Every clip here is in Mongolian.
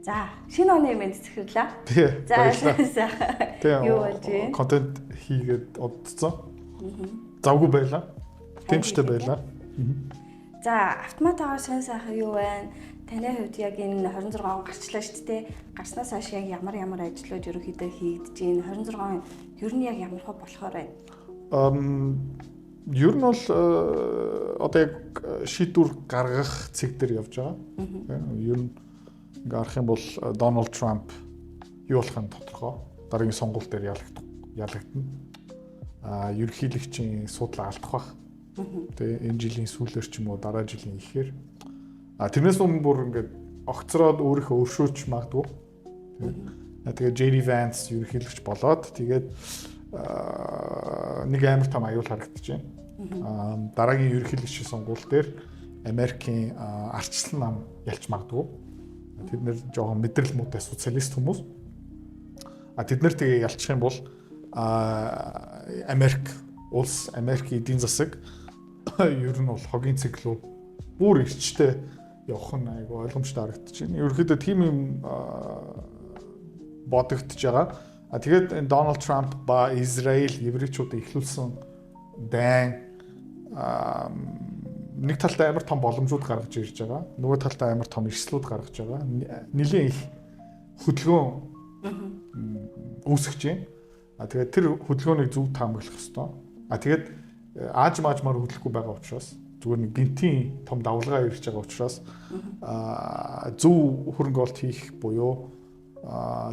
За, шинэ оны мэнд захирлаа. Тий. За, баярлалаа. Тий. Юу болж байна? Контент хийгээд удцсан. Завгүй байлаа. Тэмчтэй байлаа. За, автоматагаар сонь сайхан юу байна? Таны хувьд яг энэ 26 он гарчлаа шүү дээ. Гарснаас хойш яг ямар ямар ажлууд ерөнхийдөө хийгдэж байна? 26 он ер нь яг ямар хөө болохоор байна? Ер нь бол одоо яг шийдвэр гаргах цэг дээр явж байгаа. Ер нь ингээ харах юм бол Дональд Трамп юу болох нь тодорхой. Дараагийн сонгуул дээр ялагдана. Ерөнхийлөгчийн суудлаа алдах бах. Тэ, энэ жилийн сүүлээр ч юм уу, дараа жилийн ихээр. Тэрнээс өмнө бүр ингээд огцроод өөрийнхөө өршөөч магадгүй. Тэгээ JD Vance ерөнхийлөгч болоод, тэгээд нэг амар том аюул харагдаж байна. Дараагийн ерөнхийлөгчийн сонгуул дээр Америкийн ардчилсан нам ялч магадгүй. Тэд нэр жоохон мэдрэл муутай социалист хүмүүс. Тэд нэр тэгээ ялчих юм бол Америк улс, Америкийн эдийн засаг ер нь бол хогийн цэг лүү бүр эрчтэй явах нь айгу ойлгомжтой харагдаж байна. Ерөнхийдөө тийм юм бодогдож байгаа. Тэгээд энэ Дональд Трамп ба Израиль, еврейчүүд эхлүүлсэн дайн нэг талдаа амар том боломжууд гаргаж ирж байгаа. Нөгөө талдаа амар том эрсдлүүд гаргаж байгаа. Нилээн их хөдөлгөөн үүсгэж байна. Тэгээд тэр хөдөлгөөнийг зөв таамаглах ёстой. Тэгээд ааж маажмаар хөдлөхгүй байгаа учраас, зүгээр нэг гинтийн том давлгаа ирж байгаа учраас зөв хөрөнгө оруулалт хийх буюу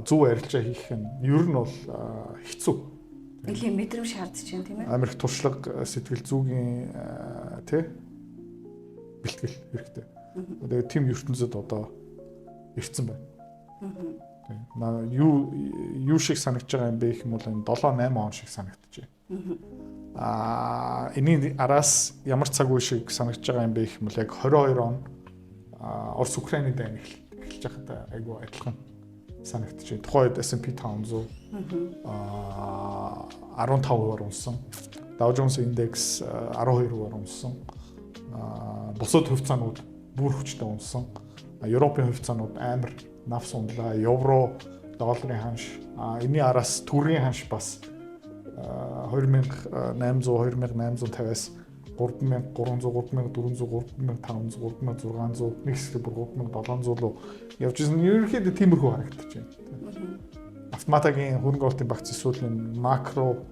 зөв арилжаа хийх нь ер нь бол хэцүү. Нэлийн мэдрэмж шаардж байна, тийм ээ. Америк туршлага, сэтгэл зүйн, тий, бэлтгэл хэрэгтэй. Тэгээд тийм ертөнцид одоо ирсэн байна. Тийм. Наа юу юу шиг санагдаж байгаа юм бэ гэх юм бол энэ 7 8 он шиг санагдаж байна. Энийн араас ямар цаг үе шиг санагдаж байгаа юм бэ гэх юм бол яг 22 он Орос Украины дайн эхэлж байхад айгүй адилхан санагдаж байна. Тухайн үед S&P 500 15%-аар унсан. Dow Jones Index 12%-аар унсан. Бусад хувьцаанууд бүр хүчтэй унсан. Европын хувьцаанууд амар навс унлаа. Евро, долларын ханш, энэний араас төгрөгийн ханш бас 2800, 2850-аас 3300, 3400, 3500, 3600, нэг хэсэг бүр 3700 руу явж ирсэн. Ерөнхийдөө тиймэрхүү харагдаж байна. Автоматагийн хөрөнгө оруулалтын багц эсвэл энэ макро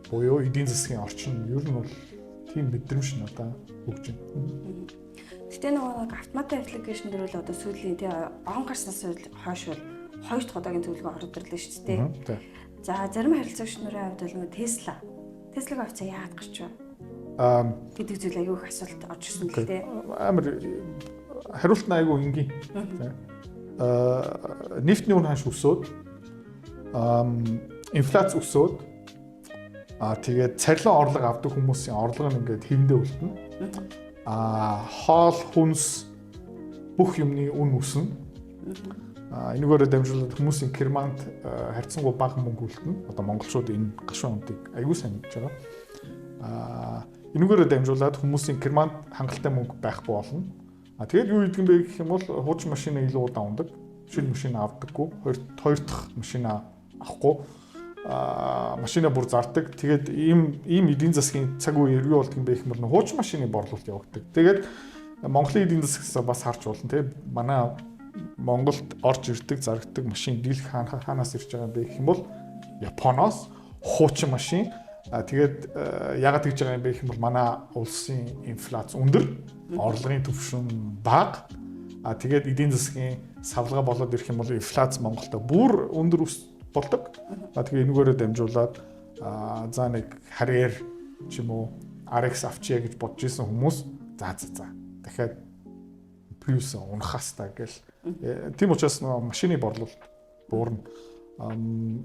буюу эдийн засгийн орчин ер нь бол тийм мэдрэмж надад өгч байна. Гэтэ нөгөө нэг автомата application дээр бол одоо сүүлийн, тий, он гарснаас хойш бол хоёр дахь удаагийн зөвлөгөө ороод ирлээ шүү дээ. За, зарим харилцагч нарын хувьд бол нөгөө Tesla. Tesla-гийн хувьцаа яагаад гарч вэ гэдэг зүйл аягүй их асуулт орж ирсэн л дээ. Амар хариулт нь айгүй энгийн. Нефтний үн ханш өсөөд, инфляц өсөөд, тэгээд царилан орлого авдаг хүмүүсийн орлого нь ингээд хэвэндээ үлдэнэ. Хоол хүнс, бүх юмны үн өснө. Энэгээрээ дамжуулаад хүмүүсийн карманд харьцангуй бага мөнгө үлдэнэ. Одоо монголчууд энэ гашуун үнтийг аягүй сайн мэдж байгаа. Энэгээрээ дамжуулаад хүмүүсийн карманд хангалттай мөнгө байхгүй болно. Тэгээд юу хийдэг юм бэ гэх юм бол хуучин машина илүү удаан унадаг. Шинэ машина авдаггүй. Хоёр дахь машина авахгүй, машина бүр зардаг. Тэгээд ийм ийм эдийн засгийн цаг үеэр юу болдго юм бэ гэх юм бол хуучин машины борлуулалт явагддаг. Тэгээд Монголын эдийн засгаас бас харж болно, тийм. Манай Монголд орж ирдэг, зарагддаг машин дийлэх хаанаас ирж байгаа юм бэ гэх юм бол Японоос хуучин машин. Тэгээд яагаад тэгж байгаа юм бэ гэх юм бол манай улсын инфляц өндөр, орлогын түвшин бага. Тэгээд эдийн засгийн савлгаа болоод ирэх юм бол инфляц Монголд бүр өндөр өс болдог. Тэгээ энүүгээрээ дамжуулаад за нэг Harrier ч юм уу, RX авчия гэж бодож исэн хүмүүс за за за дахиад Prius унахаас та гэл. Тийм учраас нөгөө машины борлуулалт буурна.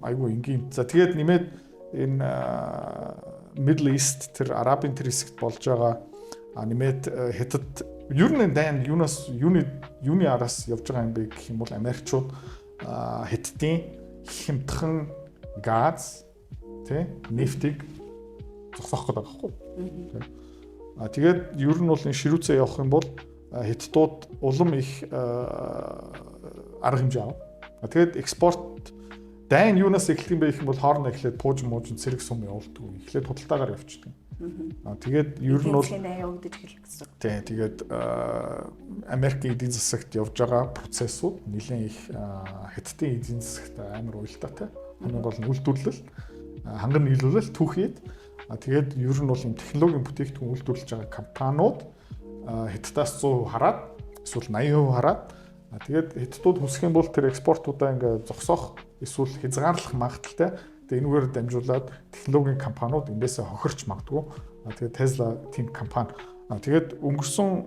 Айгүй энгийн. За, тэгээд нэмээд энэ Middle East, тэр Арабын тэр хэсэгт болж байгаа, нэмээд Хятад, ер нь дайн юунаас юуны юуны араас явж байгаа юм бэ гэх юм бол Америкчууд Хятадын хямдхан газ, тий, нефтийг зогсоох гэдэг байгаа байхгүй. Тэгээд ер нь бол энэ ширүүцээ явах юм бол Хятадууд улам их арга хэмжээ авна. Тэгээд экспорт дайн юунаас эхлэх юм бэ гэх юм бол хоорондоо эхлээд пууж муужин цэрэг сум явуулдаг. Эхлээд худалдаагаар явчихдаг. Тэгээд ер нь бол явагдаж эхэлэх гэсэн. Тийм, тэгээд Америкийн эдийн засагт явж байгаа процессууд нэлээд их Хятадын эдийн засагт амар уялдаатай. Хамгийн гол нь үйлдвэрлэл, ханган нийлүүлэл, түүхийд. Тэгээд ер нь бол юм технологийн бүтээгдэхүүн үйлдвэрлэж байгаа компаниуд Хятадаас 100% хараад эсвэл 80% хараад, тэгээд Хятадууд хүсэх юм бол тэр экспортуудаа ингээ зогсоох эсвэл хязгаарлах магадлалтай. Тэгээд энүүгээр дамжуулаад технологийн компаниуд эндээсээ хохирч магадгүй. Тэгээд Tesla тийм компани. Тэгээд өнгөрсөн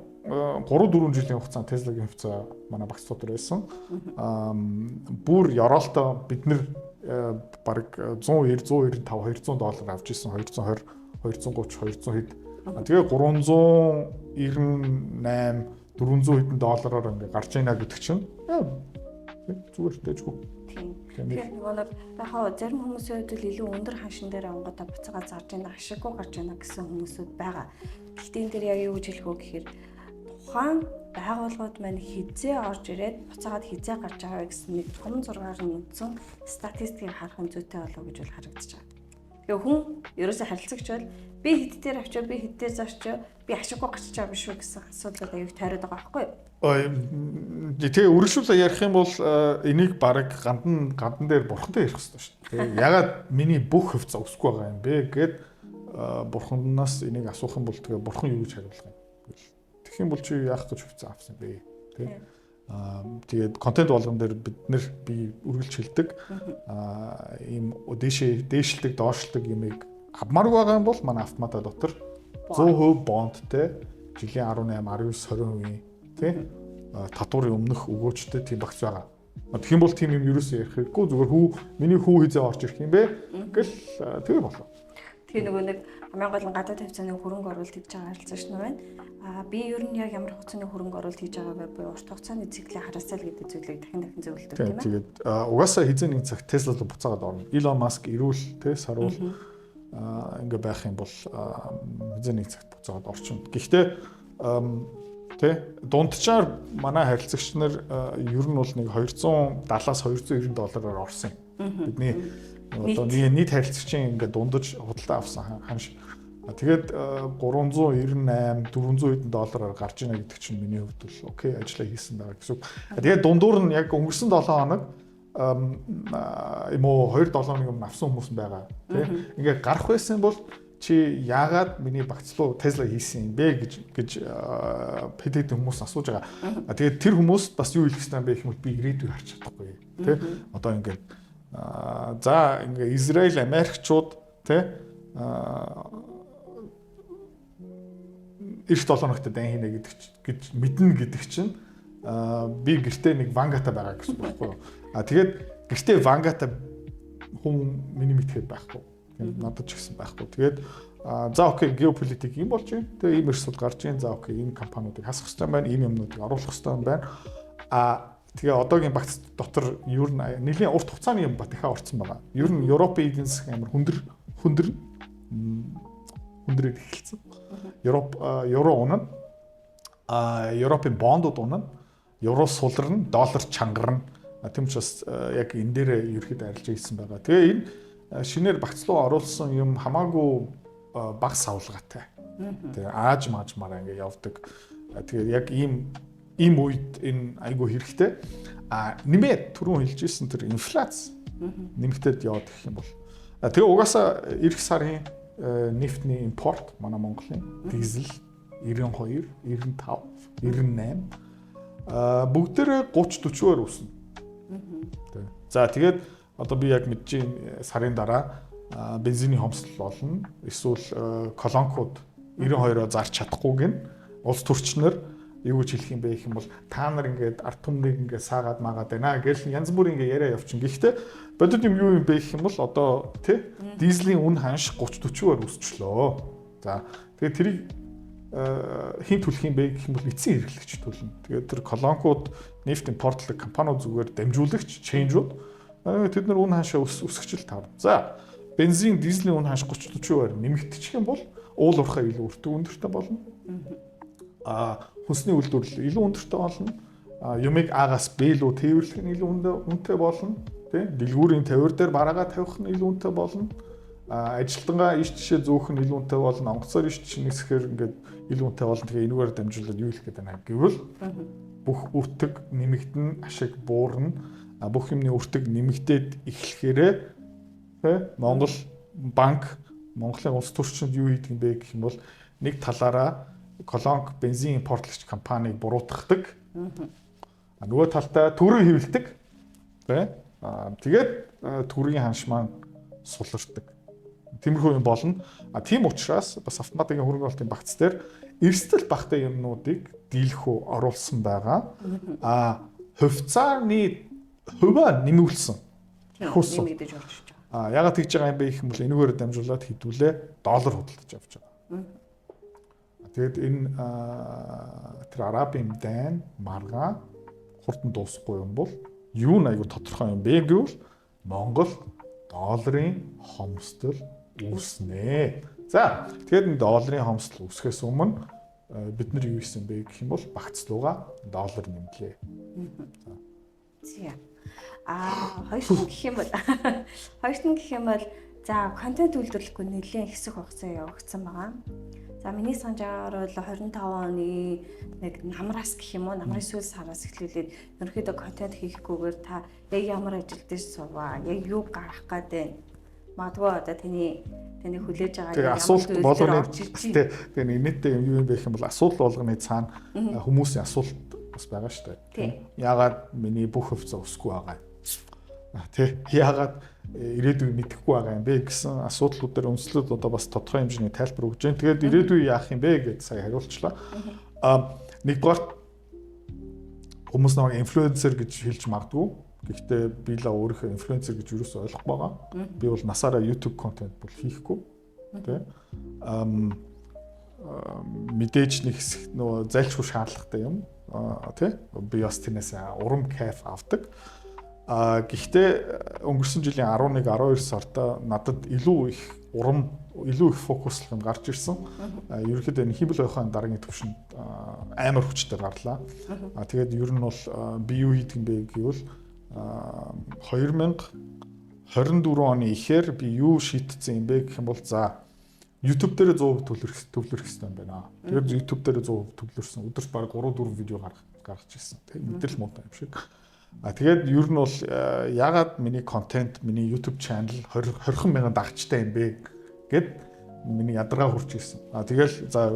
3-4 жилийн хугацаанд Tesla-гийн хувьцаа манай багц дотор байсан. Бүр ёроолтой бид нэр бараг 190, 195, 200 доллар авч ирсэн, 220, 230, 200 хэд. Тэгээ 398, 400 хэдэн доллараар ингээ гарч ийна гэдэг чинь зүгээр дэжгүй. Тийм. Тэгэхээр нөгөө нэг яг хаа зарим хүмүүсийн хувьд л илүү өндөр ханшин дээр авангуудаа буцаагаа зарж ийна, ашиггүй гарч ийна гэсэн хүмүүсүүд байгаа. Гэхдээ энэ дээр яг юу гэж хэлэх вэ гэхээр тухайн байгууллагууд маань хизээ орж ирээд буцаагаад хизээ гарч байгаа вэ гэсэн нэг том зургаар нь үндсэн статистикийг харах нь зүйтэй болов гэж бол харагдаж байгаа. Тэгээ хүн ерөөсөө харилцагч бол би хэд дээр авчаа, би хэд дээр зарчаа, би ашиггүй гарч байгаа биш үү гэсэн асуудлыг аюу тойроод байгаа байхгүй юу? Тэгээ үргэлжлүүлээ ярих юм бол энийг бараг гандан дээр бурхантай ярих хэрэгтэй шүү дээ. Ягаад миний бүх хувьцаа өсөхгүй байгаа юм бэ гэд бурханаас энийг асуух юм бол тэгээ бурхан юу гэж хариулах юм? Тэгэх юм бол чи яах гэж хувьцаа авсан бэ? Тэ? Тэгээд контент болгон дээр бид нэр би үргэлж хэлдэг. Ийм дээшээ дээшлдэг, доошилдог юмыг авмааргүй байгаа юм бол манай автомата дотор 100% бондтэй жилийн 18, 19, 20% тий татварын өмнөх өгөөжтэй тийм багц байгаа. Тэгэх юм бол тийм юм ерөөсөө ярих хэрэггүй. Зүгээр хүү миний хүү хизээ орж ирэх юм бэ гэл тэгээ болоо. Тэгээ нөгөө нэг хамгийн гол нь гадаад хувьцааны хөрөнгө оруулалт хийж байгаа харилцагч нар байна. Би ер нь яг ямар хугацааны хөрөнгө оруулалт хийж байгаа вэ? Буюу урт хугацааны циклийг хараасаа л гэдэг зүйлийг дахин дахин зөвлөдөг тийм ээ. Тэгээд угаасаа хизээ нэг цаг Tesla руу буцаагаад орно. Elon Musk эрүүл тий саруул ингээ байх юм бол хизээ нэг цагт буцаагаад орчихно. Гэхдээ тий дунджаар манай харилцагч нар ер нь бол нэг 270-аас 290 доллараар орсон юм. Бидний одоо нийт харилцагчийн ингээ дундаж худалдаа авсан ханш. Тэгээд 398, 400 хэдэн доллараар гарч ийна гэдэг чинь миний хувьд бол окей, ажиллаа хийсэн байгаа гэсэн үг. Тэгээд дундуур нь яг өнгөрсөн 7 хоног юм уу 2-7 хоногийн өмнө авсан хүмүүс байгаа тий. Ингээ гарах байсан бол чи яагаад миний багц руу Tesla хийсэн юм бэ гэж хэд хэдэн хүмүүс асууж байгаа. Тэгээд тэр хүмүүст бас юу хэлэх ёстой юм бэ гэх юм бол би ирээдүйг харж чадахгүй тий. Одоо ингээд за ингээ Израиль Америкчууд тий эх 7 хоногт дан хийнэ гэдэг гэж мэднэ гэдэг чинь би гэртээ нэг вангата байгаа гэсэн үг байхгүй юу. Тэгээд гэртээ вангата хүн миний мэдхэд байхгүй. Надад ч гэсэн байхгүй. Тэгээд за окей, геополитик юм болж байна. Тэгээ ийм эрсдэл гарч байна. За окей, ийм компаниудыг хасах хэрэгтэй байна, ийм юмнуудыг оруулах хэрэгтэй байна. Тэгээ одоогийн багц дотор ер нь нэлийн урт хугацааны юм ба дахиад орцсон байгаа. Ер нь Европын эдийн засаг амар хүндрээд эхэлсэн. Европ евро унана. Европын бондууд унана. Евро суларна, доллар чангарна. Тийм учраас яг энэ дээр ерөөхдөө арилжаа хийсэн байгаа. Тэгээ энэ шинээр багц руу оруулсан юм хамаагүй баг савлгаатай. Тэгээ ааж маажмаараа ингээ явдаг. Тэгээ яг ийм үед энэ айгүй хэрэгтэй. Нэмээд түрүүн хэлжсэн тэр инфляц нэмэгдээд яваад гэх юм бол. Тэгээ угаасаа эх сарын нефтний импорт манай Монголын дизель 92, 95, 98 бүгдээрээ 30 40-оор өснө. За тэгээд одоо би яг мэдэж сарын дараа бензиний хомсдол болно. Эсвэл колонкууд 92-оо зарч чадахгүй гин улс төрчнөр юу гэж хэлэх юм бэ гэх юм бол та нар ингээд ард түмнийг ингээд саагаад маагаад байна гэл янз бүрийн ингээд яриа явчин. Гэхдээ бодит юм юу юм бэ гэх юм бол одоо тий дизелийн үн ханш 30 40-оор өсчлөө. За тэгээд тэрийг хэн төлөх юм бэ гэх юм бол эцсийн хэрэглэгч төлнө. Тэгээд тэр колонкууд нефт импортлог компаниуд зүгээр дамжуулагч чейнжүүд тэд нар үн ханшаа өсгөж л таарна. За бензин дизелийн үн ханш 30 40-оор нэмэгдчих юм бол уул уурхай илүү өртөг өндөртэй болно. Хүнсний үйлдвэрлэл илүү өндөртэй болно. Юмыг А-гаас Б рүү тээвэрлэх нь илүү үнэтэй болно. Тэ? Дэлгүүрийн тавиур дээр бараагаа тавих нь илүү үнэтэй болно. Ажилтнгаа иш жишээ зөөх нь илүү үнэтэй болно. Онгоцоор иш жишээ нисэхээр ингээд илүү үнэтэй болно. Тэгээ энүүгээр дамжуулаад юу хэлэх гээд байна гэвэл бүх үртэг нэмэгдэн, ашиг буурна. Бүх юмны үртэг нэмэгдээд эхлэхээрээ тэ Монгол банк Монголын улс төрчинд юу хийдэг юм бэ гэх юм бол нэг талаараа колонк бензин импортлогч компанийг буруутгадаг. Нөгөө талдаа төгрөг хэвлэдэг. Тэ? Тэгээд төгрөгийн ханш маань сулардаг. Тиймэрхүү юм болно. Тийм учраас бас автоматикийн хөрөнгө оруулалтын багц дээр эрсдэл багтай юмнуудыг дийлэхүү оруулсан байгаа. Хувьцааны хувиа нэмэгдсэн. Нэмэгдэж орж ирж байгаа. Ягаад тэгж байгаа юм бэ гэх юм бол энэгээр дамжуулаад хэдүүлээ доллар худалдаж авч байгаа. Тэгээд энэ тэр Арабын дайн маргаан хурдан дуусахгүй юм бол юу нь айгу тодорхой юм бэ гэвэл Монгол долларын хомсдол үүснэ. За тэгээд энэ долларын хомсдол үүсгэхээс өмнө бид нар юу хийсэн бэ гэх юм бол багц руугаа доллар нэмлээ. За. Хоёрт нь гэх юм бол за контент үйлдвэрлэхгүй нэлээд хэсэг хугацаа явагдсан байгаа. За миний санаж байгаагаар бол 25 оны нэг намраас гэх юм уу, намрын сүүл сараас эхлүүлээд ерөнхийдөө контент хийхгүйгээр та яг ямар ажил дээр суваа, яг юу гаргах гээд байна. Магадгүй одоо таны хүлээж байгаа асуулт болгоны тэгээ нэг нийтдээ юу юм бэ гэх юм бол асуудал болгоны цаана хүмүүсийн асуулт бас байгаа шүү дээ. Яагаад миний бүх хувьцаа өсөхгүй байгаа юм? Тэ яагаад ирээдүйг мэдэхгүй байгаа юм бэ гэсэн асуудлууд дээр үндэслээд одоо бас тодорхой хэмжээний тайлбар өгч जैन. Тэгээд ирээдүй яах юм бэ гэж сая хариулчлаа. Нэгдүгээр хүмүүс нэг инфлюенсер гэж хэлж магадгүй. Гэхдээ би л өөрийнхөө инфлюенсер гэж юусоо ойлгохгүй байгаа. Би бол насаараа YouTube контент бол хийхгүй. Тэ. Мэдээж нэг хэсэг нөгөө зайлшгүй шаардлагатай юм. Тэ. Би бас тэрнээс урам кайф авдаг. Гэхдээ өнгөрсөн жилийн 11 12 сард надад илүү их урам, илүү их фокуслох юм гарч ирсэн. Ерөнхийдөө энэ хиймэл оюун дараагийн түвшинд амар хүчтэй гарлаа. Тэгээд ер нь бол би юу хийдэг юм бэ гэвэл 2024 оны ихээр би юу шийтсэн юм бэ гэх юм бол за YouTube дээр 100% төвлөрөх хэрэгтэй юм байна. Тэгэхээр YouTube дээр 100% төвлөрсөн. Өдөрт бараг 3-4 видео гаргаж ирсэн. Тэг мэдрэл муутай юм шиг. Тэгээд ер нь бол яагаад миний контент, миний YouTube channel 20 мянган дагчтай юм бэ гэд миний ядаргаа хурж ирсэн. Тэгэл за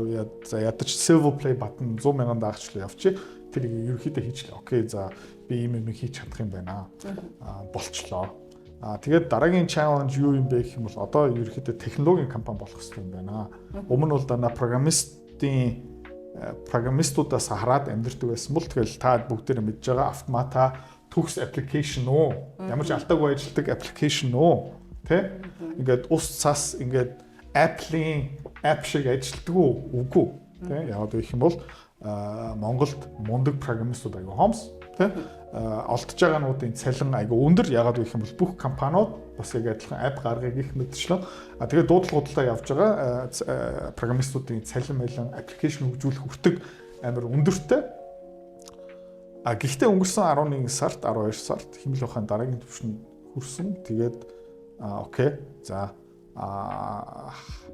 ядаж silver play button 100 мянган дагч руу явчих. Тэрийг ерөнхийдөө хийчлээ. Окей, за би ийм юм хийж чадах юм байна. Болчлоо. Тэгээд дараагийн challenge юу юм бэ гэх юм бол одоо ерөнхийдөө технологийн компани болох хэрэгтэй юм байна. Өмнө нь бол дандаа программистуудаас хараад амьдэрдэг байсан бол тэгэл та бүгдээрээ мэдж байгаа автомата төгс application уу, ямар ч алдаагүй ажилладаг application уу, тэ? Ингээд ус цас ингээд Apple-ийн app шиг ажилладаг уу? Үгүй. Тэ? Яг гэх юм бол Монголд мундаг программистууд айгүй хомс, тэ? Олдож байгаануудын цалин айгүй өндөр. Ягаад гэх юм бол бүх компаниуд бас яг адилхан app гаргыг их мэдчлээ. Тэгээд дуудлага худалдаа явж байгаа программистуудын цалин мэлэн application хөгжүүлэх хүртэг амар өндөртэй. Гэхдээ өнгөрсөн 11 сард 12 сард хиймэл ухаан дараагийн түвшинд хүрсэн. Тэгээд окей. За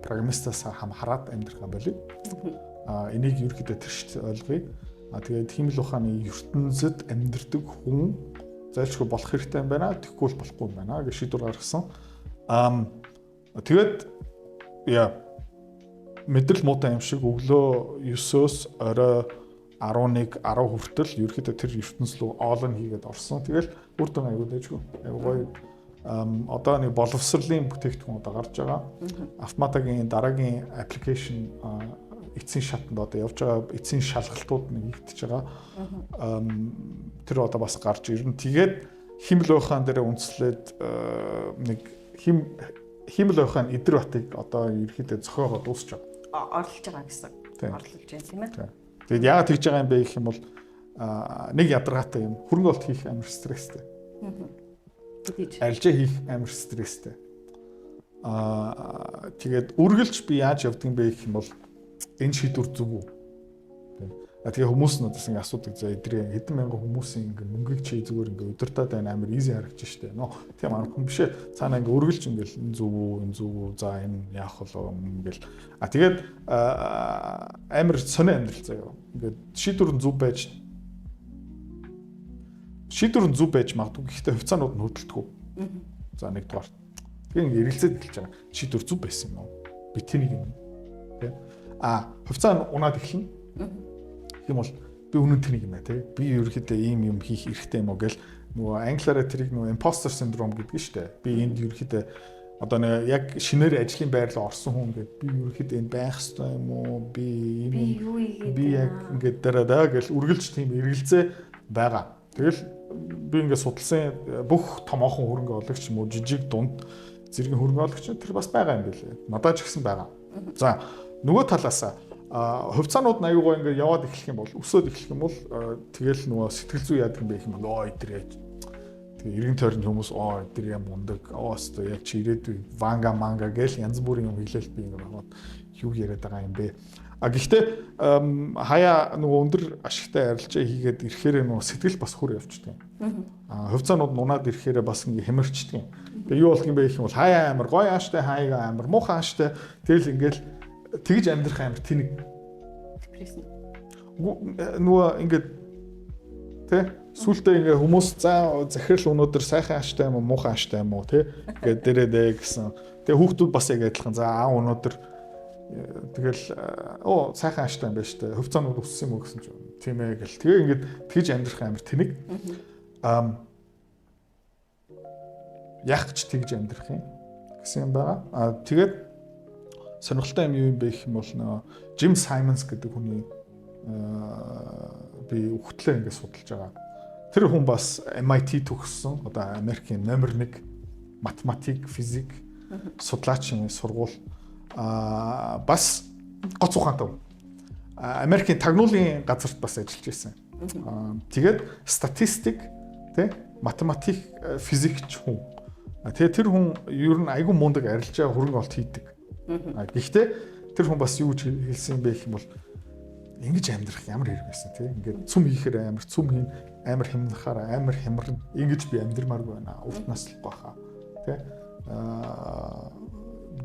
программистаас хам хараад амьдрах болиё. Энийг ерөөхдөө тэршт ойлгоё. Тэгээд хиймэл ухааны ертөнцид амьдардаг хүн зайлшгүй болох хэрэгтэй юм байна. Тэгэхгүй бол болохгүй юм байна гэж шийдвэр гаргасан. Тэгээд яа мэдрэл муутай юм шиг өглөө 9-өөс орой 11 10 хүртэл ерөөхдөө тэр ертөнц рүү all in хийгээд орсон. Тэгэл үр дүн аягүй дэжгүй. Аягүй гоё. Одоо нэг боловсролын бүтээгдэхүүн одоо гарч байгаа. Автоматагийн дараагийн application эцсийн шатанд одоо явж байгаа, эцсийн шалгалтууд нэг хийгдэж байгаа. Тэр одоо бас гарч ирнэ. Тэгээд хиймэл ухаан дээр үндэслээд нэг хиймэл ухаан Идэр батыг одоо ерөөхдөө зохиогоо дуусч байгаа. Орлож байгаа гэсэн. Орлож байна тийм ээ. Тэгээд яагаад тэгж байгаа юм бэ гэх юм бол нэг ядаргаатай юм. Хөрөнгө оруулалт хийх амар стресстэй. Арилжаа хийх амар стресстэй. Тэгээд үргэлж би яаж явдаг юм бэ гэх юм бол энэ шийдвэр зөв үү? Тэгээ хүмүүс надаас ингэ асуудаг, за эдрээ хэдэн мянган хүмүүсийн ингэ мөнгийг чи зүгээр ингэ удирдаад байна, амар easy харагч штэ. Нөө тийм аргахан биш ээ. Цаана ингэ өргөлж ингээл энэ зүг үү, энэ зүг үү, за энэ яах вэ ингээл. Тэгээд амар сонио амьдрал заяа. Ингээд шийдвэр нь зөв байж магадгүй. Гэхдээ хувьцаанууд нь хөдөлтгүү. За нэгдүгээр. Тэгээ ингэ эргэлзээд эхэлж байгаа. Шийдвэр зөв байсан юм уу? Би тэнийг юм. Тэ? Хувьцаа нь унаад эхэлнэ. Тийм бол би үнэн тэнийг юм байна тий. Би ерөөхдөө ийм юм хийх эрхтэй юм уу гэл нөгөө англиараа тэрийг нөгөө imposter syndrome гэдэг нь шүү дээ. Би энд ерөөхдөө одоо нэг яг шинээр ажлын байр руу орсон хүн ингээд би ерөөхдөө энд байх ёстой юм уу? Би ийм юм би яг ингээд дараа гэл үргэлж тийм эргэлзээ байгаа. Тэгэл би ингээд судалсан бүх томоохон хөрөнгө оологч юм уу, жижиг дунд зэргийн хөрөнгө оологч тэр бас байгаа юм билээ. Надад ч гэсэн байгаа. За нөгөө талаасаа хувьцаанууд нь аюугаа ингээд яваад эхлэх юм бол, өсөөд эхлэх юм бол тэгэл нөгөө сэтгэл зүй яадаг юм бэ гэх юм бол эдэр яаж тэгээ эргэн тойрны хүмүүс эдэр юм мундаг өстой яг чи ирээдүй ванга манга гэл янз бүрийн юм хэлээл би ингээд аваад юу яриад байгаа юм бэ. Гэхдээ хаяа нөгөө өндөр ашигтай арилжаа хийгээд ирэхээр нөгөө сэтгэл бас хүр явчихдаг. Хувьцаанууд нунаад ирэхээр бас ингээд хямарчдаг. Тэгээ юу болдго юм бэ гэх юм бол хаяа амар гоё ааштай, хаяа амар муухай ааштай, тэгэл ингээд тэгж амьдрах амар тэнэг. Депресс. Нөгөө ингээд тэ сүултээ ингээд хүмүүс за захирал өнөөдөр сайхан ааштай юм уу, муухай ааштай юм уу тэ ингээд дээрээ дээ гэсэн. Тэгээ хүүхдүүд бас яг адилхан за аа өнөөдөр тэгэл сайхан ааштай юм байна шүү дээ. Хувьцаанууд өссөн юм уу гэсэн чинь тийм ээ гэл. Тэгээ ингээд тэгж амьдрах амар тэнэг. Яг ч тэгж амьдрах юм гэсэн юм байгаа. Тэгээд сонирхолтой юм юу юм бэ гэх юм бол нөгөө Jim Simons гэдэг хүний би өгтлээ ингээд судалж байгаа. Тэр хүн бас MIT төгссөн. Одоо Америкийн номер 1 математик, физик судлаачийн сургууль. Бас гоц ухаантай. Америкийн тагнуулын газарт бас ажиллаж байсан. Тэгээд статистик, тэ математик, физикч хүн. Тэгээд тэр хүн ер нь айгүй мундаг арилжаа хөрөнгө олт хийдэг. Гэхдээ тэр хүн бас юу гэж хэлсэн юм бэ гэх юм бол ингэж амьдрах ямар хэрэг байсан тий. Ингээд цүм хийхээр амар цүм хийн, амар хямнахаар амар хямарна. Ингэж би амьдрмааргүй байна. Урт наслахгүй хаа. Тий.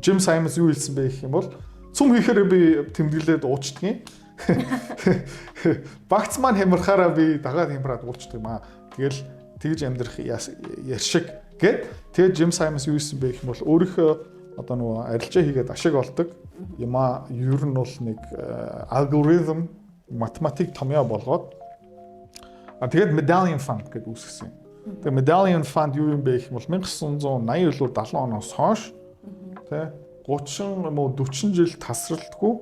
Jim Simons юу хэлсэн бэ гэх юм бол цүм хийхээр би тэмдэглээд уучдгийн. Багц маань хямрахаараа би дагаад хямраад уучдаг юм аа. Тэгэл тэгж амьдрах яр шиг гэд. Тэгээд Jim Simons юу хэлсэн бэ гэх юм бол өөрийнхөө одоо нөгөө арилжаа хийгээд ашиг олдог юмаа ер нь бол нэг алгоритм, математик томьёо болгоод тэгээд Medallion Fund гэдээ үүсгэсэн. Тэгээд Medallion Fund юу юм бэ гэх юм бол 1980 илүү 70 оноос хойш тэ 30 юм уу 40 жил тасралтгүй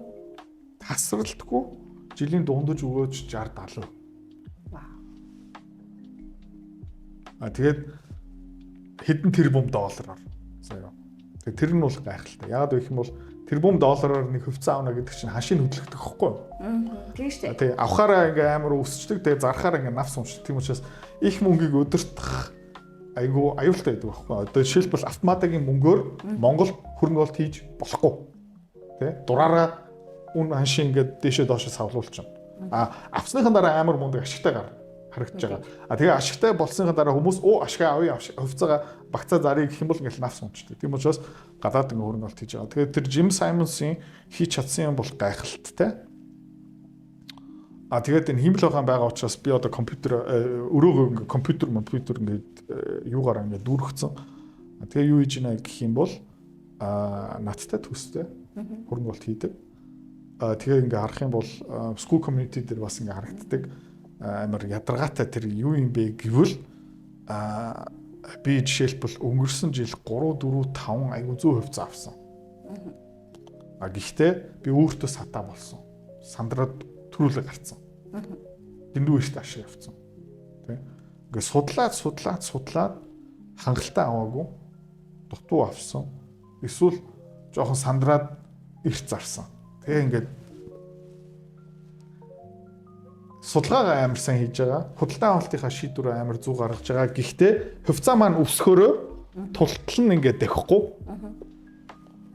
жилийн дундаж өгөөж 60 70. Тэгээд хэдэн тэрбум доллараар заяа. Тэгээ тэр нь бол гайхалтай. Яагаад вэ гэх юм бол тэрбум доллараар нэг хувьцаа авна гэдэг чинь хашийн хөдлөгдөх хөхгүй юу? Тийм шүү дээ. Тэгээ авахаараа ингээ амар өсчдөг. Тэгээ зархаараа ингээ навс уншдаг. Тийм учраас их мөнгийг удирдах айгүй аюултай байдаг байхгүй юу? Одоо жишээлбэл автоматикийн мөнгөөр Монгол хөрөнгө оруулалт хийж болохгүй. Тэ? Дураараа үн ханшийн ингээ дээшээ доошоо савлуулчихна. Авсныхан дараа амар мундаг ашигтай гар харагдаж байгаа. Тэгээ ашигтай болсныхаа дараа хүмүүс ашиг авъя, хувьцаагаа багцаа зарыг гэх юм бол ингээл навс унчдаг. Тийм учраас гадаад ингээ хөрөнгө оруулалт хийж байгаа. Тэгээд тэр Jim Simons-ийн хийж чадсан юм бол гайхалтай. Тэгээд энэ хиймэл ухаан байгаа учраас би одоо компьютер өрөөгөө ингээ компьютер ингээд юугаар ингээ дүүргэцэн. Тэгээ юу хийж ийна гэх юм бол надтай төстэй хөрөнгө оруулалт хийдэг. Тэгээ ингээ харах юм бол school community дээр бас ингээ харагддаг. Амар ядаргаатай тэр юу юм бэ гэвэл би жишээлбэл өнгөрсөн жил 3 4 5 айгүй зөв хувьцаа авсан. Гэхдээ би өөртөө сатаа болсон. Сандраад төрүүлэг гарцсан. Дэндүү эрт ашиг авцсан. Тэ? Ингээ судлаад хангалттай аваагүй дутуу авсан. Эсвэл жоохон сандраад эрт зарсан. Тэгээ ингээд судалгаагаа амар сайн хийж байгаа. Худалдан авалтынхаа шийдвэрээ амар зүг гаргаж байгаа. Гэхдээ хувьцаа маань өсөхөөрөө тултал нь ингээд давхихгүй.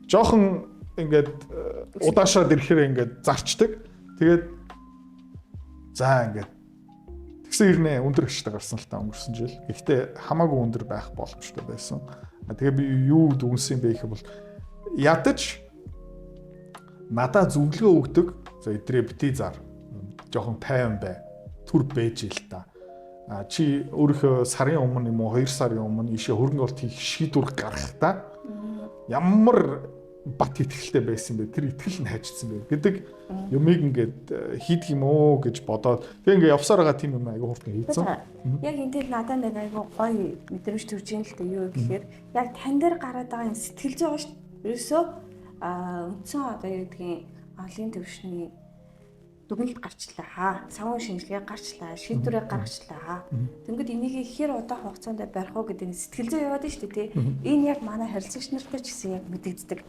Жохон ингээд удаашаад ирэхээр ингээд зарчдаг. Тэгээд За ингээд тэгсэн ирнэ өндөр ашигтай гарсан л та өнгөрсөн жил. Гэхдээ хамаагүй өндөр байх боломжтой байсан. Тэгээ би юу дүнсэн бэ гэх юм бол ядаж надаа зөвлөгөө өгдөг. За эдрээ бити зар. Жохон тайван бай. Түр бэж ил та. А чи өөрийнхөө сарын өмнө юм уу 2 сарын өмнө ийшээ хөрөнгө оруулалт хийх шийдвэр гаргахдаа ямар бат итгэлтэй байсан бэ? Тэр итгэл нь хайжсан бэ гэдэг юмыг ингээд хийдэг юм уу гэж бодоод тэг ингээд явсаар байгаа тийм юм айгүй хурдан хийцэн. Яг энэ дээр надад нэг айгүй гоё мэдрэмж төрж ийн л дээ, юу гэхээр яг тань дээр гараад байгаа энэ сэтгэл зүй байгаа шүү дээ. Ерөөсөө үндсэн одоо юу гэдгийг олон төвшний дүгнэлт гарчлаа. Санхүү шинжилгээ гарчлаа. Шийдвэрээ гаргачлаа. Тэнгүүд энийг хэр удаан хугацаанд барих уу гэдэг нь сэтгэл зүй яваад нь шүү дээ, тий. Энэ яг манай харилцагч нартай ч гэсэн яг мэдэгддэг.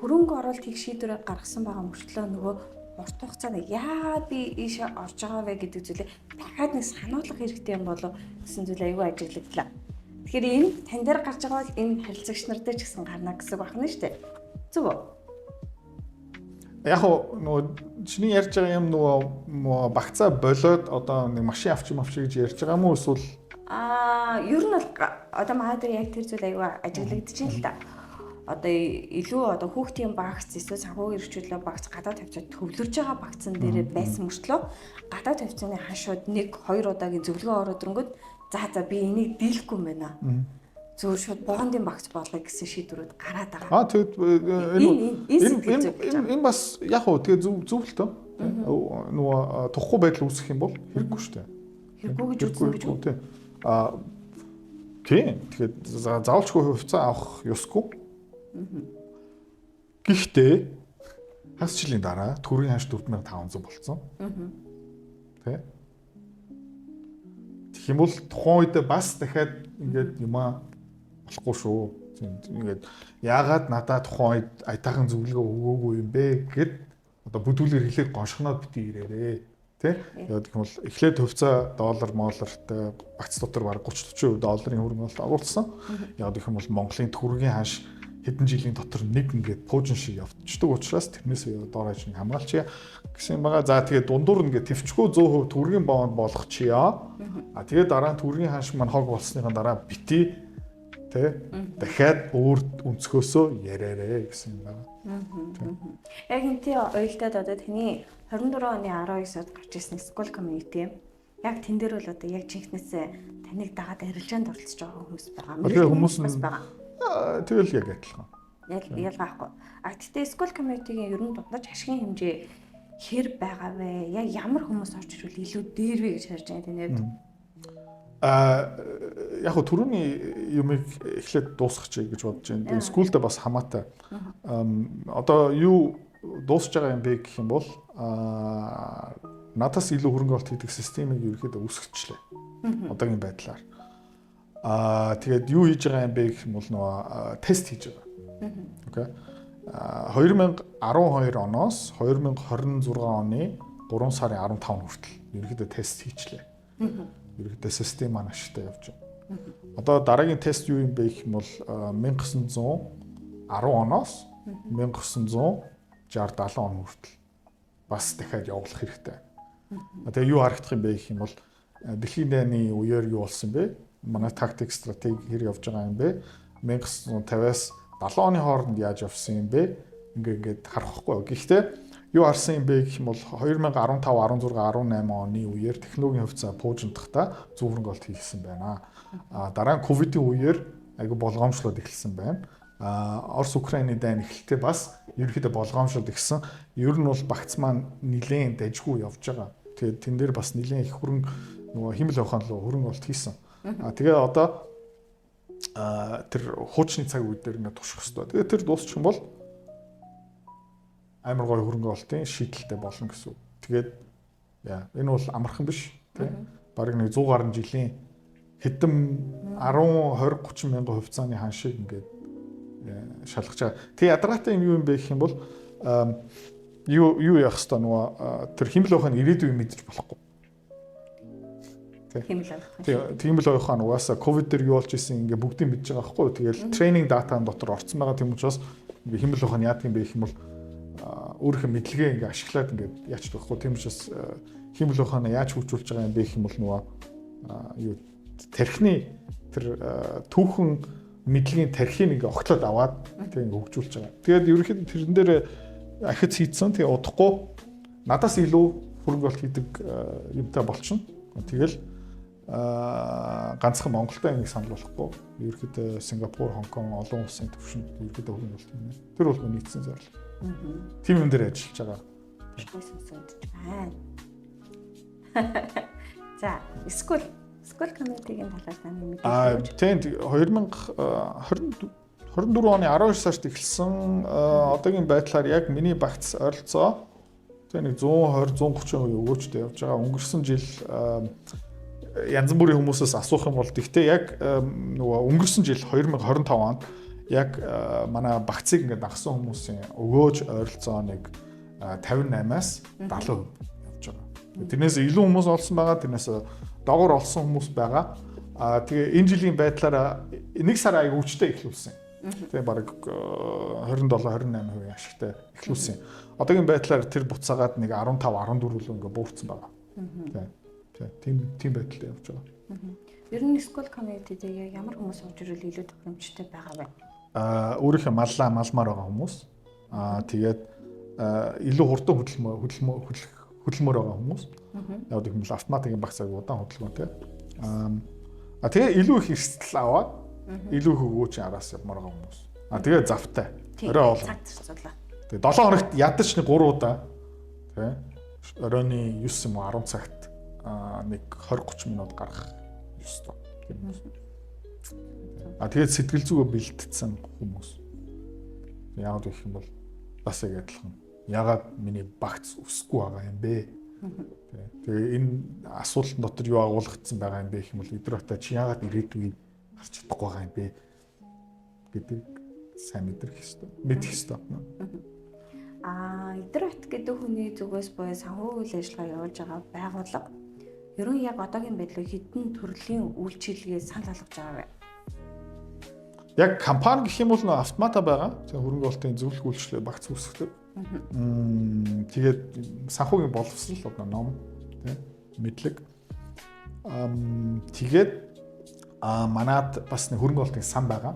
Хөрөнгө оруулалт хийх шийдвэрээ гаргасан байгаа мөртлөө нөгөө урт хугацаанд яагаад би ийшээ орж байгаа вэ гэдэг зүйлээ дахиад нэг сануулгах хэрэгтэй юм болов гэсэн зүйл айгүй ажиглагдлаа. Тэгэхээр энэ тань дээр гарч байгаа бол энэ харилцагч нар дээр ч гэсэн гарна гэсэн үг байна шүү дээ. Зөв үү? Яг нөгөө чиний ярьж байгаа юм нөгөө багцаа болоод одоо нэг машин авчих мавчих гэж ярьж байгаа юм уу эсвэл ер нь бол одоо манай дээр яг тэр зүйл айгүй ажиглагдчихээн л та. Одоо илүү одоо хүүхдийн багц эсвэл санхүүгийн эрхчлөө багц гадаад тавьцаад төвлөрж байгаа багцсан дээр байсан мөртлөө гадаад тавьцааны хашууд 1 2 удаагийн зөвлөгөө ороод ирэнгүүт за би энийг дийлэхгүй юм байна. Зөв шууд бондын багц болгоё гэсэн шийдвэрүүд гараад байгаа. Тэгээд энэ бас яг уу тэгээ зөв л төө. Нөгөө тухгүй байдал үүсэх юм бол хэрэггүй шүү дээ. Хэрэггүй гэж үзсэн гэж үү? Тийм. Тийм. Тэгэхээр заавалчгүй хувьцаа авах ёсгүй. Гэхдээ хагас жилийн дараа төгрөгийн ханш 4500 болцсон. Тэ? Тэгэх юм бол тухайн үед бас дахиад ингээд юмаа болохгүй шүү. Ингээд яагаад надаа тухайн үед аятайхан зөвлөгөө өгөөгүй юм бэ гэд одоо бүдүүлгээр хэлээ гоншгоноод бити ирээрээ. Тэ? Яг гэх юм бол эхлээд хувьцаа доллар моллортой багц дотор бараг 30 40% долларын хөрөнгө оруулалт оруулсан. Яг гэх юм бол Монголын төгрөгийн ханш хэдэн жилийн дотор нэг ингээд пуужин шиг явцдаг учраас тэрнээс доор хаяж нэг хамгаалчихъя гэсэн юм байгаа. За тэгээд дундуур ингээд төвчгөө 100% төгрөгийн бонд болгочихъя. А тэгээд дараа нь төгрөгийн ханш маань хог болсныхан дараа бити тэ дахиад өөр өнцгөөсөө яриарэ гэсэн юм байна. Яг энтэй уялдаад одоо таны 24 оны 12 сард гарч ирсэн School Community яг тэн дээр бол одоо яг жинхнээсээ таныг дагаад арилжаанд оролцож байгаа хүмүүс байгаа. Тэгээ хүмүүс нь байгаа. Тэгэл яг адилхан. Яг ялгаахгүй. А тэгтээ School Community-гийн ер нь дундаж ашигын хэмжээ хэр байгаа вэ? Яг ямар хүмүүс орж ирвэл илүү дээр вэ гэж харж байгаа таны хувьд? Яг хөө түрүүний юмыг эхлээд дуусгачих гэж бодож байна. Тэгээ School-тэй бас хамаатай. Одоо юу дуусж байгаа юм бэ гэх юм бол надаас илүү хөрөнгө оруулалт хийдэг системийг ерөнхийдөө үүсгэчихлээ. Одоогийн байдлаар. Тэгээд юу хийж байгаа юм бэ гэх юм бол нөгөө тест хийж байгаа. Окей. 2012 оноос 2026 оны 3 сарын 15 хүртэл ерөнхийдөө тест хийчлээ. Ерөнхийдөө систем маань ашигтай явж байгаа. Одоо дараагийн тест юу юм бэ гэх юм бол 1910 оноос 1960 70 он хүртэл бас дахиад явуулах хэрэгтэй. Тэгээ юу харагдах юм бэ гэх юм бол дэлхийн дайны үеэр юу болсон бэ? Манай тактик стратеги хэр явж байгаа юм бэ? 1950-аас 70 оны хооронд яаж явсан юм бэ? Ингээд харах байхгүй. Гэхдээ юу харсан юм бэ гэх юм бол 2015, 16, 18 оны үеэр технологийн хувьцаа пуужиндахдаа зөв хөрөнгө оруулалт хийсэн байна. Дараа нь ковидын үеэр айгүй болгоомжлоод эхэлсэн байна. Орос Украины дайн эхэлтээ бас ерөнхийдөө болгоомжлоод эхэлсэн. Ер нь бол багц маань нилээн дажгүй явж байгаа. Тэгээд тэн дээр бас нилээн их хөрөнгө нөгөө химэл ухаан руу хөрөнгө оруулалт хийсэн. Тэгээ одоо тэр хуучны цаг үе дээр ингээд турших хэрэгтэй. Тэгээ тэр дуусчих юм бол амар гоё хөрөнгө оруулалтын шийдэлтэй болно гэсэн үг. Тэгээд энэ бол амархан биш тий. Бараг нэг 100 гаруй жилийн хэдэн 10 20 30 мянган хувьцааны ханшийг ингээд шалгаж байгаа. Тэгээ ядаргаатай юм юу юм бэ гэх юм бол юу яах хэвээр нөгөө тэр химэл ухаан ирээдүйн мэдэж болохгүй. Химэл ухаан. Тийм химэл ухаан угаасаа ковид дээр юу болж исэн ингээ бүгдийг мэдж байгаа байхгүй. Тэгэл тренинг датан дотор орцсон байгаа тийм учраас ингээ химэл ухаан яадаг юм бэ гэх юм бол өөрийнхөө мэдлэгээ ингээ ашиглаад ингээ яач байхгүй. Тийм учраас Хиймэл ухаанаа яаж хөгжүүлж байгаа юм бэ гэх юм бол нөгөө юу тархины тэр түүхэн мэдлэгийн тархийг ингээ огтлоод аваад тэг ингээ хөгжүүлж байгаа. Тэгээд ерөнхийдөө тэрэн дээр ахиц хийцэн. Тэгээ удахгүй надаас илүү хөрөнгө оруулалт хийдэг юмтай болчихно. Тэгэл ганцхан Монголтой энийг санал болгохгүй. Ерөнхийдөө Сингапур, Хонконг олон улсын түвшинд ерөнхийдөө хөрөнгө оруулалт хийнэ. Тэр бол миний эцсийн зорилго. Тийм юм дээр ажиллаж байгаа. Гой сонсогдож байна. За, School community-гийн талаар таны мэдээлэл өгөөч. Тийм 2024 оны 12 сард эхэлсэн. Одоогийн байдлаар яг миний багц ойролцоо тэг нэг 120 130% өгөөчтэй явж байгаа. Өнгөрсөн жил янз бүрийн хүмүүсээс асуух юм бол тэгтээ яг нөгөө өнгөрсөн жил 2025 онд яг манай багцыг ингээд дагсан хүмүүсийн өгөөж ойролцоо нэг 58-аас 70% явж байгаа. Тэрнээс илүү хүмүүс олсон байгаа, тэрнээс доогоор олсон хүмүүс байгаа. Тэгээ энэ жилийн байдлаараа нэг сар аяг өвчтэй эхлүүлсэн. Тэгээ бараг 27 28% ашигтай эхлүүлсэн. Одоогийн байдлаар тэр буцаагаад нэг 15 14 лөө ингээ буурсан байгаа. Тийм тийм байдалтай явж байгаа. Ер нь school community-д яг ямар хүмүүс орж ирвэл илүү тохиромжтой байгаа вэ? Өөрийнхөө малмаар байгаа хүмүүс. Тэгээд илүү хурдан хөдөлмөр байгаа хүмүүс. Яг гэх юм бол автоматикийн багцааг удаан хөдөлгөөнтэй. Тэгээ илүү их эрсдэл аваад илүү их өгөөч араас явмаар байгаа хүмүүс. Тэгээ завтай. Орой олон. Цаг зарцуулаа. Тэгээ 7 хоногт ядаж нэг 3 удаа тий оройн 9 юм уу 10 цагт нэг 20 30 минут гаргах ёстой. Тэгээд сэтгэл зүгөө бэлтгэсэн хүмүүс. Яг гэх юм бол бас яг адилхан. Ягаад миний багц өсөхгүй байгаа юм бэ? Тэгээ энэ асуудал дотор юу агуулгдсан байгаа юм бэ гэх юм бол эдгээр чи ягаад ирээдүйг харж чадахгүй байгаа юм бэ гэдэг сайн мэдрэх ёстой. Мэдэх ёстой. Эдгээр бат гэдэг хүний зүгээс буюу санхүүгийн үйл ажиллагаа явуулж байгаа байгууллага ерөн яг одоогийн байдлаар хэдэн төрлийн үйлчилгээ санал болгож байгаа вэ? Яг компани гэх юм бол автомата байгаа. Тэгээ хөрөнгө оруулалтын зөвлөх үйлчлэг багц үүсгэдэг. Тэгээд санхүүгийн боловсрол одоо ном тий мэдлэг. Тэгээд манад бас нэг хөрөнгө оруулалтын сан байгаа.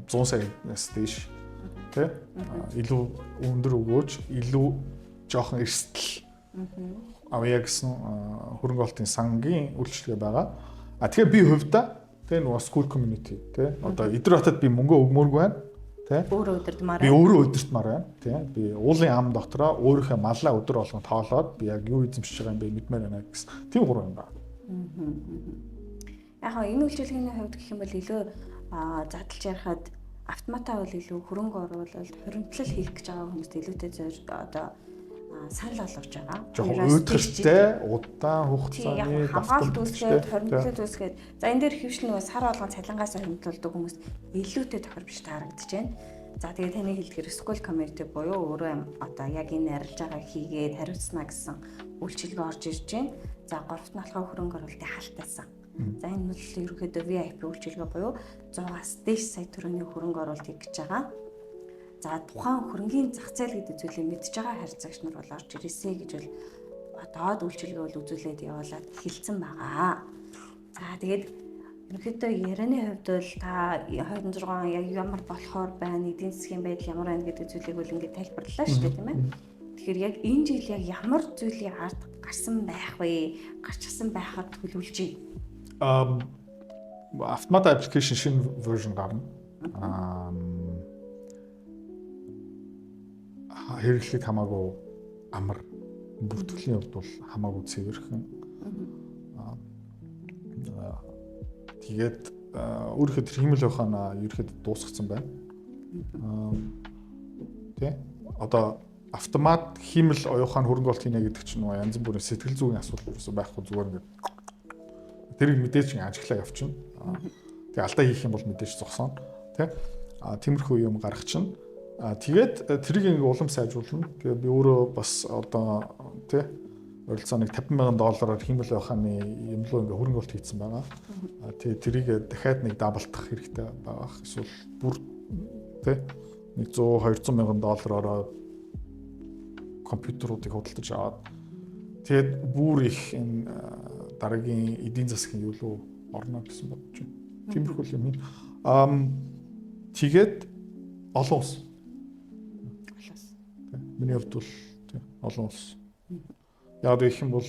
100 саяас дээш тий илүү өндөр өгөөж, илүү жоохон эрсдэл авъя гэсэн хөрөнгө оруулалтын сангийн үйлчилгээ байгаа. Тэгэхээр би хувьдаа тий нөгөө school community тий одоо эдгээр хотод би мөнгө өгмөөргүй байна. Тэ? Өөрөө удирдмаар. Би өөрөө удирдмаар байна. Тэ? Би уулын ам дотроо өөрийнхөө маллаа өдөр болгон тоолоод би яг юу эзэмшиж байгаа юм бэ мэдмээр байна гэсэн тийм гурван юм байна. Яг энэ үйлчилгээний хувьд гэх юм бол илүү задлж ярихад автоматаа бол илүү хөрөнгө оруулалт, хуримтлал хийх гэж байгаа хүмүүст илүүтэй одоо санал болгож байгаа. Жохон уйдгартай, удаан хугацааны хамгаалалт үүсгээд, хуримтлал үүсгээд. За энэ дээр хөвшил нөгөө сар болгон цалингаас хуримтлуулдаг хүмүүст илүүтэй тохиромжтой харагдаж байна. За тэгээ таны хэлдгээр school community буюу өөрөө одоо яг энэ арилж байгаа хийгээд хариуцна гэсэн үйлчилгээ орж ирж байна. За гуравт нь болохоор хөрөнгө оруулалтын халтайсан. За энэ бол ерөнхийдөө VIP үйлчилгээ буюу 100-аас дээш сая төгрөгийн хөрөнгө оруулалт хийх гэж байгаа. За тухайн хөрөнгийн зах зээл гэдэг зүйлийг мэдж байгаа харьцагч нар бол орж ирээсэй гэж бол бодоод үйлчилгээ бол үзүүлээд явуулаад хэлсэн байгаа. За тэгээд ерөнхийдөө ярианы хувьд бол та 26 он яг ямар болохоор байна, эдийн засгийн байдал ямар байна гэдэг зүйлийг бол ингээд тайлбарлалаа шүү дээ, тийм ээ. Тэгэхээр яг энэ жил яг ямар зүйлийн ард гарсан байх вэ? Гарчсан байхаар төлөвлөж байна. Автомат application шинэ version гарна. Хэрэглэхэд хамаагүй амар, бүртгэлийн хувьд бол хамаагүй цэвэрхэн. Тэгээд өөрийнхөө тэр хиймэл ухаанаа ерөөхдөө дуусгацсан байна. Тэ? Одоо автомат хиймэл оюухаан хөрөнгө оруулалт хийнэ гэдэг чинь нөгөө янз бүрийн сэтгэл зүйн асуудал ерөөсөө байхгүй, зүгээр ингээд тэрийг мэдээж ажиглаа явчихна. Тэгээ алдаа хийх юм бол мэдээж зогсооно. Тэ? Тиймэрхүү юм гаргах чинь. Тэгээд тэрийг ингээ улам сайжруулна. Тэгээ би өөрөө бас одоо тий ойролцоо нэг $50,000 хиймэл ухааны юм луу ингээ хөрөнгө оруулалт хийсэн байгаа. Тэгээ тэрийг дахиад нэг даблдах хэрэгтэй байгаа. Эсвэл бүр тий нэг $100-200 мянган компьютеруудыг худалдаж аваад Тэгээд бүр их энэ дараагийн эдийн засгийн юу руу орно гэсэн бодож байна. Тиймэрхүү юм. Тэгээд олон улс. Миний хувьд бол олон улс. Яг гэх юм бол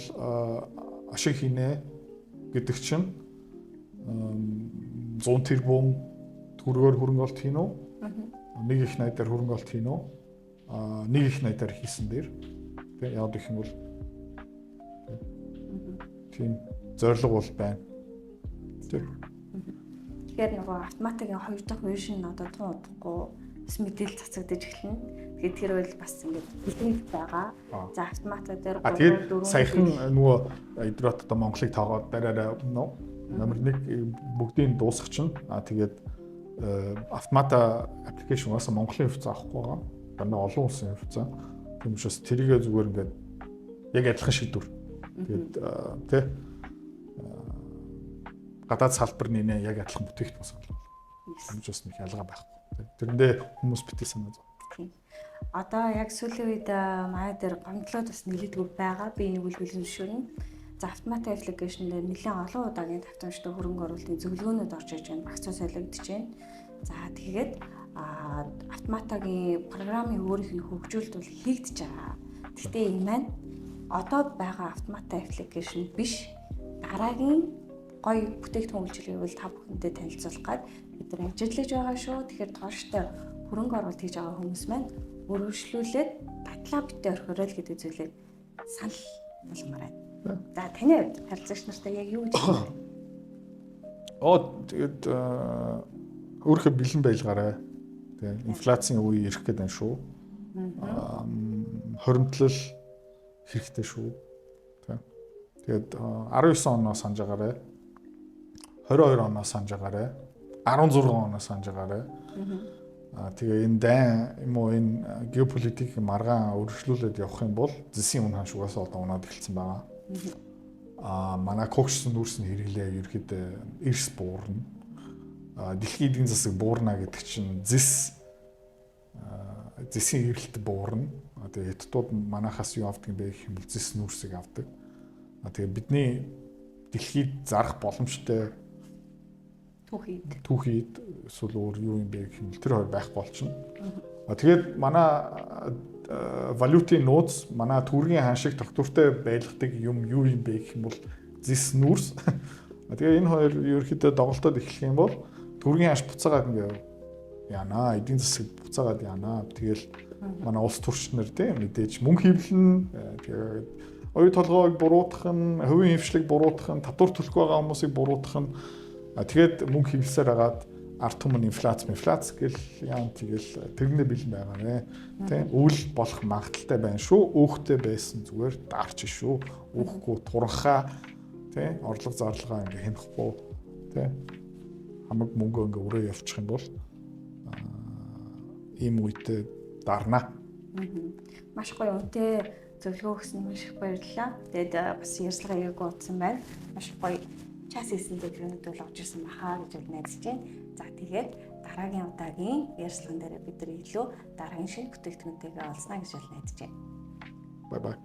ашиг хийнэ гэдэг чинь 100 тэрбум төгрөгөөр хөрөнгө оруулалт хийнэ үү? Нэг их найдаар хөрөнгө оруулалт хийнэ үү? Нэг их найдаар хийсэн дээр тийм яг гэх юм бол тийм зорилго бол байна. Тийм. Тэгэхээр нөгөө автоматикийн хоёр дахь version одоо тун удахгүй бас мэдээлэл цацагдаж эхэлнэ. Тэгээд тэр бол бас ингээд бэлтгэл байгаа. За автомата дээр 3 4 саяхан нөгөө эдрот одоо Монголыг тоогоод дараараа номер 1 бүгдийг дуусгах чинь тэгээд автомата application угаасаа Монголын хувьцаа авахгүй байгаа. Дандаа олон улсын хувьцаа. Тийм учраас тэрийгэ зүгээр ингээд яг адилхан шийдвэр. Тэгээд тий гадаад салбар нэнэ яг адилхан бүтээгдэхүүн санал. Тийм учраас нэг ялгаа байхгүй. Тэрэндээ хүмүүс битгий санаа зов. Тийм. Одоо яг сүүлийн үед манай дээр гомдлоод бас нэлээдгүй байгаа. Би энийг үлгэлэн зөвшөөрнө. За автомат application дээр нэлээд олон удаагийн давтамжтай хөрөнгө оруулалтын зөвлөгөөнүүд орж ирж байна. Багцаа солигдож байна. За тэгээд автоматагийн програмын өөрийнх нь хөгжүүлэлт бол хийгдэж байгаа. Гэхдээ энэ маань одоо байгаа автомата application биш. Дараагийн гоё бүтээгдэхүүн үйлчилгээг бол та бүхэндээ танилцуулах гад бид нар ажиллаж байгаа шүү. Тэгэхээр тууштай хөрөнгө оруулалт хийж байгаа хүмүүс маань өргөжлүүлээд татлаа битээ орхиорой л гэдэг зүйлийг санал болгомоор байна. За таны хувьд харилцагч нартай яг юу гэж хэлэх вэ? Тэгээд өөрийнхөө бэлэн байлгаарай. Тэ инфляцийн үе ирэх гээд байна шүү. Хоримтлал хэрэгтэй шүү. Тэ. Тэгээд 19 оноо санаж агаарай. 22 оноо санаж агаарай. 16 оноо санаж агаарай. Тэгээ энэ дайн юм уу энэ геополитик маргаан өргөжлүүлээд явах юм бол зэсийн үн ханш угаасаа одоо унаад эхэлсэн байгаа. Манай когчсон нүүрс нь хэрэглээ ерөөхдөө эрс буурна. Дэлхийн эдийн засаг буурна гэдэг чинь зэсийн эрэлт буурна. Тэгээ хятадууд манахаас юу авдаг юм бэ гэх юм бол зэс нүүрсийг авдаг. Тэгээ бидний дэлхийд зарах боломжтой түүхийд эсвэл өөр юу юм бэ гэх юм бол тэр хоёр байхгүй болчихно. Тэгээд манай валютын нууц, манай төгрөгийн ханшиг тогтвортой байлгадаг юм юу юм бэ гэх юм бол зэс нүүрс. Тэгээ энэ хоёр ерөөхдөө доголдоод эхлэх юм бол төгрөгийн ханш буцаагаад ингээ яана, эдийн засаг буцаагаад яана. Тэгэл манай улс төрч нар тийм мэдээж мөнгө хэвлэн, тэгээд оюу толгойг буруутгах нь, хувийн хвшлийг буруутгах нь, татвар төлөхгүй байгаа хүмүүсийг буруутгах нь. Тэгээд мөнгө хэвлсээр хагаад ард түмэн инфляц гэл яан тэгэл тэрнээ бэлэн байгаа нэ. Тийм үйл болох магадaltaй байна шүү. Өөхтэй байсан зүгээр даарч шүү. Өөхгүй туранхаа тийм орлого зарлага ингээ хянахгүй тийм хамаг мөнгө ингээ өрөө явчих юм бол ийм үедээ дарна. Маш гоё үнэтэй зөвлөгөө өгсөн маш их баярлалаа. Тэгээд бас ярилцлага аягүй утсан байна. Маш гоё час хийсэн зөвлөгөөнүүд бол орж ирсэн баха гэж найдаж байна. За тэгээд дараагийн удаагийн ярилцлаган дээр бид нар илүү дараагийн шинэ бүтээгдэхүүнтэйгээ олзнаа гэж найдаж байна. Bye bye.